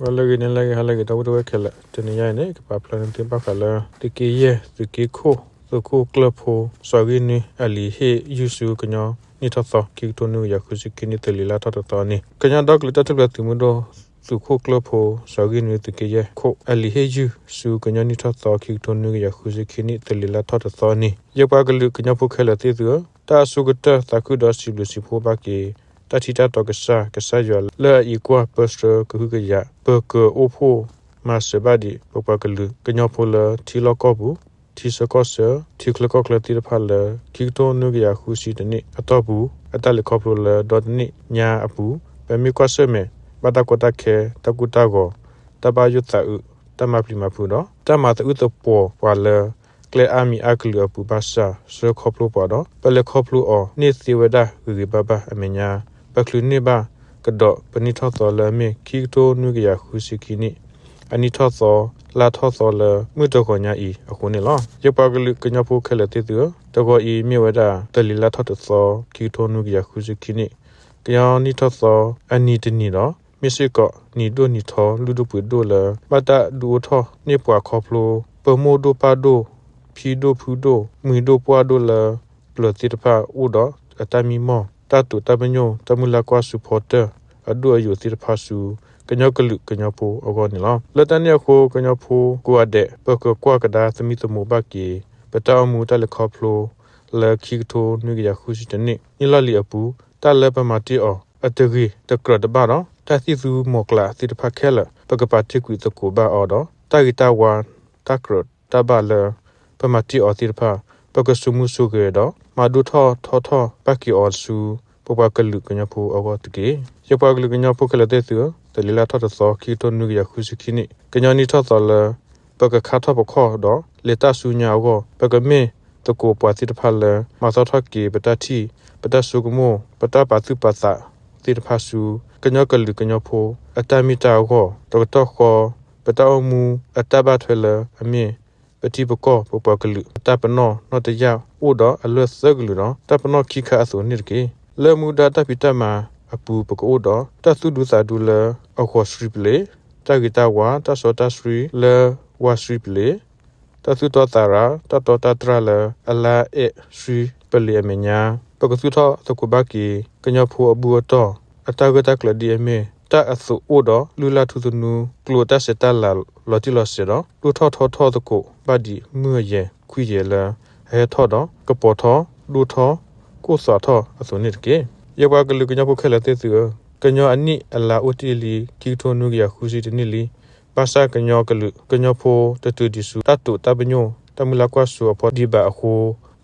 ဂီၤလၢအဂ့ၤ နံၤလၢအဂ့ၤ ဟါလၢအဂ့ၤ ဒီပုၢ်ဝဲၢ်ခဲလၢာ်, တနံၤညါအံၤန့ၣ် ကပာ်ဖျါန့ၢ်သုဘၣ်ဃးလၢ သုးက့ယဲၢ် သုးက့ခိၣ် သုးခိၣ်ကျၢၢ်ဖိ စီၤဂံၢ်နွံ အလံာ်ဟ့ၣ်ယုၢ်ဆူ ကညီနံၣ်ထီၣ်သီ ခံကထိနွံကယၤဃုဆံခံနံၣ် သၢလံၤလါထီၣ်တသီအနံၤ, ကညီဒီကလုာ်တၢ်ထူၣ်ဖျဲးသုးမုၢ်ဒိၣ် သုးခိၣ်ကျၢၢ်ဖိ စီၤဂံၢ်နွံ သုးက့ယဲၢ်ခိၣ် အလံာ်ဟ့ၣ်ယုၢ်ဆူ ကညီနံၣ်ထီၣ်သီ ခံကထိနွံကယၤဃုဆံခံနံၣ် သၢလံၤလါထီၣ်တသီအနံၤ, ယပှၤကလုာ်ကညီဖိခဲလၢာ်သ့ၣ်သုဧၢ, တၢ်အဆိကတၢၢ် သးခုဒီးစံးဘျုးစံးဖှိၣ်ဘၣ်က့ၤ တၢ်ထံတၢ်တီကစၢ် ကစၢ်ယွၤလၢအအံးကွၢ် ပၢဆှၢကဟုကယာ် ပၢၤကၢၤအိၣ်ဖှိၣ်မၤစၢၤဘၣ်ဒံး ပပှၤကလုာ်ကညီဖိလၢထံလီၢ်ကီၢ်ပူၤ, ထံဆၢကီၢ်ဆၢ, ထံချၢကီၢ်ချၢသ့ၣ်တဖၣ်လၢ ခံကထိနွံကယၤဃုဆံတနံၣ်အတီၢ်ပူၤ အတၢ်လဲၤခီဖျိလၢဒီတနံၣ်ညါအပူၤ, ပမ့ၢ်ကွၢ်ဆၢၣ်မဲာ်ဘၣ်တၢ်ကီတၢ်ခဲ, တၢ်ကိၢ်တၢ်ဂီၤ, တၢ်ဘၣ်ယိၣ်သးအုး, တၢ်မၤပျံၤမၤဖုးဒီး တၢ်မၤသအုၣ်သပှီၤပှၤလၢ ကျဲအါမံၤအါကလုာ်အပူၤဘၣ်ဆၣ် ဆှၢခီဖျိပှၤဒီး ပလဲၤခီဖျိအီၤန့ၢ်သ့ဝဲဒၣ်ဂ့ၤဂ့ၤဘၣ်ဘၣ်အမဲာ်ညါ, ပချုးန့ၢ်ဘၣ်ကဒီးပနံၣ်ထီၣ်သီလၢအမ့ၢ် ခံကထိနွံကယၤဃုဆံခံနံၣ် အနံၣ်ထီၣ်သီ လါထီၣ်သီလၢမုၢ်တဂီၤညါအံၤအဃိန့ၣ်လီၤ. ယပှၤကလုာ်ကညီဖိခဲလၢာ်သ့ၣ်သုဧၢ, တဂီၤအံၤမ့ၢ်ဝဲဒၣ် သၢလံၤလါထီၣ်တသီ ခံကထိနွံကယၤဃုဆံခံနံၣ် ကညီနံၣ်ထီၣ်သီအနံၤတနံၤဒီး မ့ၢ်စ့ၢ်ကီးနံၤဒိၣ်နံၤထီ လုၢ်ဒိၣ်ပှ့ၤဒိၣ်လၢ ဘၣ်တၢ်ဒုးအိၣ်ထီၣ်န့ၢ်ပှၤခီဖျိ ပမိၢ်ဒိၣ်ပၢ်ဒိၣ် ဖံဒိၣ်ဖုဒိၣ် မှံၤဒိၣ်ပှၢ်ဒိၣ်လၢ ပျၢၤသ့ၣ်တဖၣ်အိၣ်ဒီးအတၢ်မံမီၢ် တၢ်တိာ်တၢ်ပညိၣ် တၢ်မုၢ်လၢ်ကွၢ်ဆူဖီတၢၢ် အဒိၣ်အယိာ်သ့ၣ်တဖၣ်ဆူ ကညီကလုာ်ကညီဖိအဂီၢ်န့ၣ်လီၤ. လၢတၢ်န့ၣ်အဃိ ကညီဖိကိးဂၤဒဲး ပကကွၢ်ကဒါသမံသမိးဘၣ်က့ၤ ပတၢ်အိၣ်မူတၢ်လဲၤခီဖျိ လၢခံကထိနွံကယၤဃုဆံတနံၣ် နံၣ်လီၢ်လံၤအပူၤ တၢ်လၢပမၤတ့ၢ်အီၤ အတဂ့ၤတကြၢးတဘၣ်ဒီး တၢ်သံၣ်သူမီၤကျၢ်သ့ၣ်တဖၣ်ခဲလၢာ် ပကပာ်တ့ၢ်ကွံာ်သကိးဘၣ်အီၤဒီး တၢ်ဂ့ၤတၢ်ဝါ တၢ်ကြၢးတၢ်ဘၣ်လၢ ပမၤတ့ၢ်အီၤသ့ၣ်တဖၣ် ပကဆိမိၣ်ဆိဂဲၤဒီး မၤဒိၣ်ထီၣ်ထီထီၣ်ဘၣ်က့ၤအီၤဆူ ပပှၤကလုာ်ကညီဖိအဂီၢ်တက့ၢ်. ယပှၤကလုာ်ကညီဖိခဲလၢာ်သ့ၣ်သုဧၢ, သၢလံၤလါထီၣ်တသီ ခံကထိနွံကယၤဃုဆံခံနံၣ် ကညီနံၣ်ထီၣ်သီလၢ ပကခါထီၣ်ပခီၣ်ဒီး လဲၤတၢ်ဆူညါအဂီၢ် ပကမ့ၢ်သကိးပှၤသ့ၣ်တဖၣ်လၢ မၤသီထီၣ်က့ၤပတၢ်ထံၣ် ပတၢ်ဆိကမိၣ် ပတၢ်ပာ်သူၣ်ပာ်သးသ့ၣ်တဖၣ်ဆူ ကညီကလုာ်ကညီဖိအတၢ်မ့ၢ်တၢ်အဂီၢ် တကတီၢ်ဃီ ပတၢ်အိၣ်မူအတၢ်ဘၣ်ထွဲလၢအမ့ၢ် ပထံပကီၢ် ပပှၤကလုာ်အတၢ်ပနီၣ်နီၣ်တယၢ်အိၣ်ဒီးအလွဲၢ်သၢကလုာ်ဒီး တၢ်ပနီၣ်ခံခါအသိးန့ၣ်တက့ၢ်. လၢမူဒါတၢ်ဖံးတၢ်မၤအပူၤ ပကအိၣ်ဒီး တၢ်သူၣ်ဒူသးဒူလၢအဂီၤဆှံပလ့ၤ, တၢ်ဂ့ၤတၢ်ဝါ တၢ်စီတၢ်ဆှံလၢဝါဆှံပလ့ၤ, တၢ်သူၣ်တီသးရၤ တၢ်တီတၢ်တြၢ်လၢအလါအဲၣ်ဆှံပလ့ၤအမဲာ်ညါ ပကသူၣ်ထီၣ်သကိးဘၣ်က့ၤ ကညီဖိအဘူၣ်အတီၢ် အတၢ်ဂၢၢ်တၢ်ကျၢၤဒ်အမ့ၢ် တၢ်အသိးအိၣ်ဒီးလုၢ်လၢ်ထူသနူ ကျိၤတၢ်ဆဲးတၢ်လၤလီၤတံၢ်လီၤဆဲးဒီး ဒိၣ်ထီၣ်ထီထီၣ်သကိးဘၣ်ဒ်မုၢ်အယဲၢ်ခွံယဲၢ်လၢအဟဲထီၣ်ဒီး ကပီၤထီၣ် ဒိၣ်ထီၣ် ကိၢ်သွးထီၣ်အသိးန့ၣ်တက့ၢ်. ယပှၤကလုာ်ကညီဖိခဲလၢာ်သ့ၣ်သုဧၢ, ကညီအနံၣ်အလါအိၣ်တ့ၢ်လံ ခံကထိနွံကယၤဃုဆံတနံၣ်လံ. ဘၣ်ဆၣ်ကညီကလုာ်ကညီဖိတတုၤဒံးဆူ တၢ်တိာ်တၢ်ပညိၣ် တၢ်မုၢ်လၢ်ကွၢ်စိအဖီဒံးဘၣ်အဃိ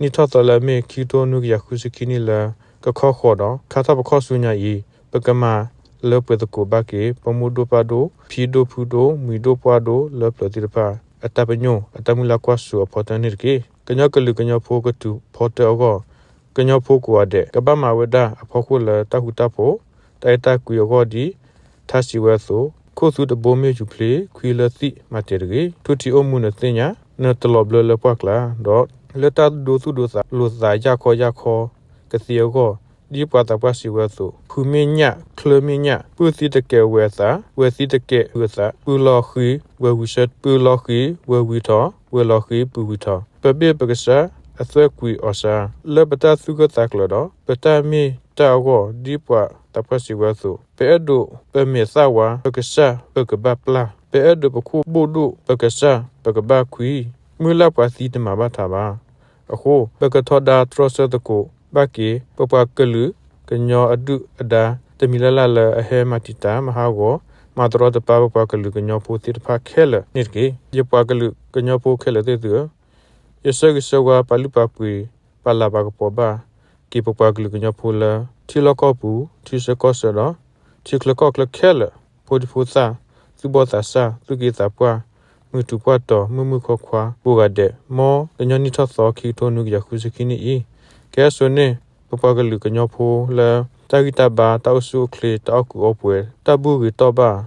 နံၣ်ထီၣ်သီလၢအမ့ၢ် ခံကထိနွံကယၤဃုဆံခံနံၣ်လၢ ကခီဃီၤဒီး ခါထီၣ်ပခီၣ်ဆူညါအံၤ ပကမၤလၢပှဲၤသကိးဘၣ်က့ၤ ပမိၢ်ဒိၣ်ပၢ်ဒိၣ် ဖံဒိၣ်ဖုဒိၣ် မှံၤဒိၣ်ပှၢ်ဒိၣ်လၢပျၢၤသ့ၣ်တဖၣ် အတၢ်ပညိၣ် အတၢ်မုၢ်လၢ်ကွၢ်စိအဖီတၢၢ်န့ၣ်တက့ၢ်. ကညီကလုာ်ကညီဖိကတုၤဖီတၢၢ်အဂီၢ် ကညီဖိကိးဂၤဒဲး ကဘၣ်မၤဝဲဒၣ်အဖီခိၣ်လၢတၢ်ဃူတၢ်ဖိး တၢ်အဲၣ်တၢ်ကွံအဂီၢ်ဒ် ထါစံးဝဲအသိး, ခိၣ်သူတဘိမ့ၢ်ယူၤဖျ့ ခွံလၢသံၣ်မၤတဲာ်တဂ့ၤ. ထူထံးအိၣ်မူနသ့ၣ်ညါ နတလီၤဘျၢလၢပှၢ်ကျါ, ဒီးလၢတၢ်ဒိသူၣ်ဒိသးလိာ်သးယၢ်ခီယၢ်ခီကသ့အဂီၢ်, ဒ်ပှၤသးပှၢ်စံးဝဲအသိး, ဖုမ့ၢ်ညၣ် ချၢမ့ၢ်ညၣ်, ပုၢ်သံတကဲးဝဲၤသး, ဝဲၤသံတကဲးပုၢ်အသး, ပုၢ်လီၤဃံၤ ဝဲၤဝံၤဆၢ, ပုၢ်လီၤဃံၤ ဝဲၤဝံၤထီၣ်, ဝဲၤလီၤဃံၤပုၢ်ဝံၤထီၣ်, ပဘ့ၣ်ပကစၢ်အသွဲၣ်ကွံာ်အီၤစါ, လၢပတၢ်သူၣ်ဂၢၢ်သးကျၢၤဒီး ပတၢ်မ့ၢ်တၢ်အဂီၢ် ဒ်ပှၤသးပှၢ်စံးဝဲအသိး, ပအဲၣ်ဒိးပမဲာ်သၣ်ဝါ ပကစၢ်ပကဘၣ်ပျၢ်, ပအဲၣ်ဒိးပခိၣ်ဘိၣ်ဒိၣ် ပကစၢ်ပကဘၣ်ခွံ, မုၢ်လၢ်ပှၤသံတမၤဘၣ်ထးဘၣ်. အဃိ ပကထီဒါတြီဆၢသကိးဘၣ်က့ၤ ပပှၤကလုာ်ကညီအဒုၣ်အဒါ တမံၤလၢ်လၢ်လၢအဟဲမၤတံာ်တာ်မၤဟးဂီၤ မၤတရီတပါပပှၤကလုာ်ကညီဖိသ့ၣ်တဖၣ်ခဲလၢာ်န့ၣ်တက့ၢ်. ယပှၤကလုာ်ကညီဖိခဲလၢာ်သ့ၣ်သုဧၢ, ယဆၢဂ့ၤဆၢဝါပာ်လုၢ်ပာ်ပှ့ၤ ပာ်လၤပာ်ကပီၤဘၣ်က့ၤပပှၤကလုာ်ကညီဖိလၢ ထံလီၢ်ကီၢ်ပူၤ ထံဆၢကီၢ်ဆၢဒီး ထံချၢကီၢ်ချၢခဲလၢာ်, ဖိဒံဖိသၣ်, သူၣ်ဘီၣ်သးစၢ်, သူၣ်က့သးပှၢ်, မုၢ်ထူၣ်ပှၢ်တီၤ, မုၢ်မုၢ်ခွါခွါ ကိးဂၤဒဲး, မ်ကညီနံၣ်ထီၣ်သီ ခံကထိနွံကယၤဃုဆံခံနံၣ်အံၤ ကဟဲစိာ်န့ၢ် ပပှၤကလုာ်ကညီဖိလၢ တၢ်ဂံၢ်တၢ်ဘါ, တၢ်အိၣ်ဆူၣ်အိၣ်ချ့, တၢ်အီၣ်ကူအီပှဲၤ, တၢ်ဘူၣ်ဂ့ၤတီၢ်ဘၣ်,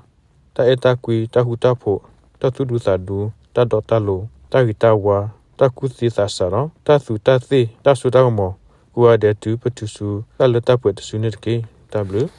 တၢ်အဲၣ်တၢ်ကွံ, တၢ်ဃူတၢ်ဖိး, တၢ်သူၣ်ဒူသးဒူ, တၢ်ဒိးတၢ်လိၤ, တၢ်ဂ့ၤတၢ်ဝါ, တၢ်ကူၣ်သ့သးစၢ်ဒီး တၢ်သူးတၢ်သ့ၣ်, တၢ်စိတၢ်ကမီၤ ကိးဂၤဒဲးတုၤပတုၤဆူ တၢ်လၢတၢ်ပှဲၤတစုန့ၣ်တက့ၢ်. တၢ်ဘျုး